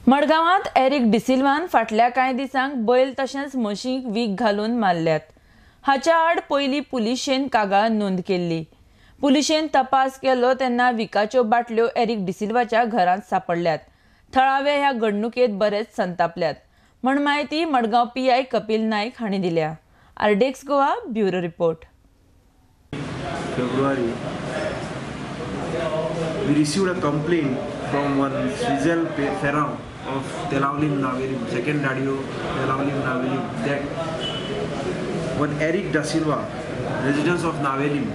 मडगांवांत Eric डिसिल्वान फाटल्या कांय दिसांक बैल तशेंच म्हशींक वीख घालून मारल्यात. हाच्या आड पयलीं पुलिशेन कागाळ नोंद केल्ली. पुलिशेन तपास केलो तेन्ना विखाच्यो बाटल्यो एरिक डिसिल्वाच्या घरांत सांपडल्यात. थळावे ह्या घडणुकेत बरेच संतापल्यात म्हण म्हायती मडगांव PI Kapil Naik हांणी दिल्या. RDX Goa bureau report. February, we received a complaint from one Swizel Ferrao of Telaulim Navelim, second radio Telaulim Navelim, that one Eric Da Silva, residents of Navelim,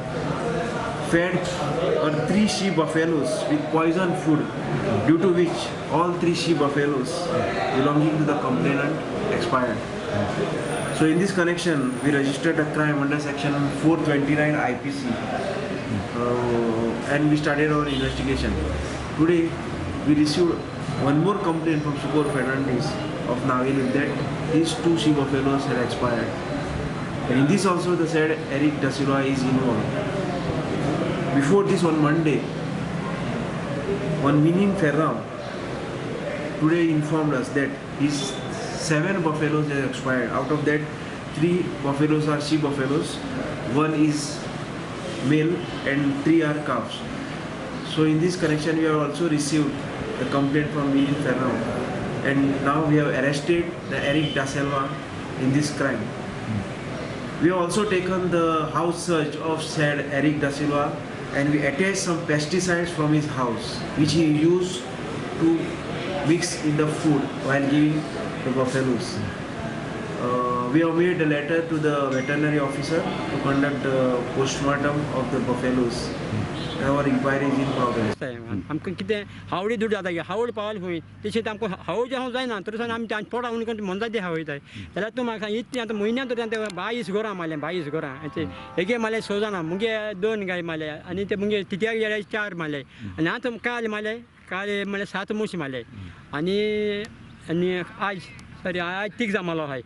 fed her 3 she buffaloes with poison food, due to which all 3 she buffaloes belonging to the complainant expired. So in this connection, we registered a crime under section 429 IPC and we started our investigation. Today, we received one more complaint from Sukor Fernandez of Navelim that these 2 she buffaloes had expired. And in this also, the said Eric Da Silva is involved. Before this, on Monday, one Minin Ferrao today informed us that his 7 buffaloes have expired. Out of that, 3 buffaloes are she buffaloes, 1 is male and 3 are calves. So in this connection, we have also received the complaint from Minin Ferrao, and now we have arrested the Eric Da Silva in this crime. We have also taken the house search of said Eric Da Silva, and we attached some pesticides from his house, which he used to mix in the food while giving the buffaloes. We have made a letter to the veterinary officer to conduct the postmortem of the buffaloes. Our inquiry is in progress. आमकां कितें howdy दूद जाता हावड पावल खंय तशें आमकां हावड जें जायना तरी सुद्दां आमी तांचे पोटा उणें करून मनजाती हावयताय जाल्यार तूं म्हाका सांग इतलें आतां म्हयन्यान तर ते 22 गोरां मारलें 22 गोरां एके मारले 6 जाणां मुगे 2 गाय मारले आनी ते मुगे तित्याक गेले 4 मारले आनी आतां काल मारले काल म्हणल्यार 7 म्हशी मारले आनी आनी आयज सॉरी आयज 3 जाण मारलो आहाय.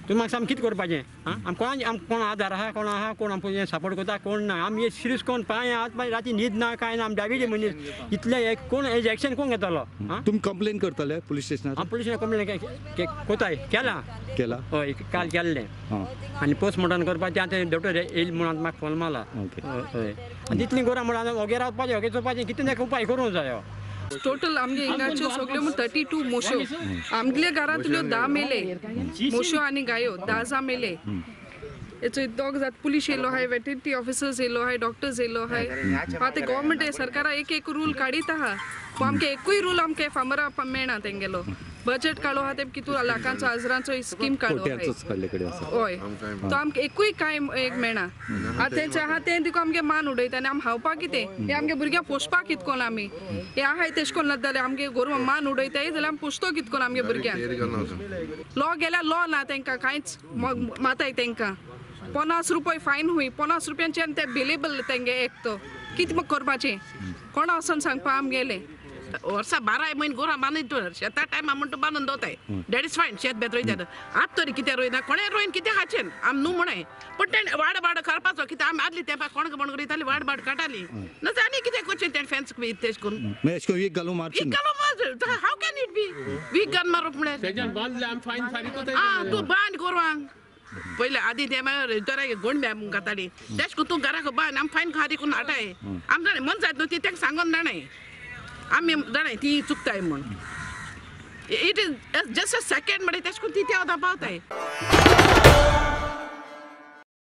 तूं म्हाका सांग कितें करपाचें आं आम कोण आम कोण आदार आहा कोण आहा कोण आमकां हें सपोर्ट करता कोण ना. आमी हे सिरियस कोण पांय हात पांय राती न्हीद ना कांय ना. आमी डायबिटीज मनीस इतलें हे कोण एक्शन कोण घेतलो आं. तुमी कंप्लेन करतले पुलीस स्टेशनार? आं पुलीस स्टेशनार कंप्लेन कोताय केला केला हय काल केल्लें आनी पोस्टमॉर्टम करपाचें आतां डॉक्टर येयल म्हणून म्हाका फोन मारला. हय आनी तितलीं गोरां म्हणून ओगे रावपाचें ओगे चोवपाचें कितें ताका उपाय करूंक जायो. टोटल आमगे हिंगाच्यो सगल्यो 32 मोश्यो आमगेल्या घरांतल्यो 10 मेले मोश्यो आनी गायो 10 जाण मेले. हेचो दोग जात पुलीस येयलो आहाय, वेटरनरी ऑफिसर्स येयलो आहाय, डॉक्टर्स येयलो आहाय. आतां गव्हर्मेंट सरकारा एक एक रूल काडीत आहा पूण आमकां एकूय रूल आमकां फार्मरा मेळना. तेंगेलो बजेट काडलो आहा ते कितू लाखांचो हजारांचो स्कीम काडलो हय तो आमकां एकूय कांय एक मेळना. आतां तेंचें आहा तें तिका आमगे मान उडयता आनी आमी खावपाक कितें हें आमगे भुरग्यांक पोसपाक कितें कोन्न आमी हें आहाय तेश कोन्न जाता जाल्यार आमगे गोरवां मान उडयताय जाल्यार आमी पोसतो कितें कोन्न आमगे भुरग्यांक. लॉ गेल्यार लॉ ना तेंकां कांयच माताय तेंकां 50 रुपये फायन हुंय 50 रुपयांचे आनी ते बिलेबल तेंगे एक तो कितें करपाचें कोणा वचोन सांगपा आमगेलें. वर्सा 12 म्हयने गोरां बांदून दवर शेता टायमा म्हणटा बांदून दवरताय that is fine. शेत बेत रोयतात आत तरी कितें रोयना कोणें रोयन कितें खाचें आम न्हू म्हणय पूण तेणें वाड बाड करपाचो कितें आमी आदली तेंपा कणक बणक रोयताली वाड बाड काडटाली ना आनी कितें करचें तेणें फेन्स तेश करून वीक घालून मारचें. हाव can it be वीक घालून मारप म्हळ्यार आं तूं बांद गोरवांक पयलें आदी ते मागीर दराक गोंड घाताली तेश करून तूं घराक बांद आमी फायन खारी करून हाडाय आम जाणें मन जायत न्हू ती तेका सांगोन जाणाय आमी जाणाय ती चुकताय म्हूण. It is just a second म्हळ्यार तेश करून ती त्या वता पावताय.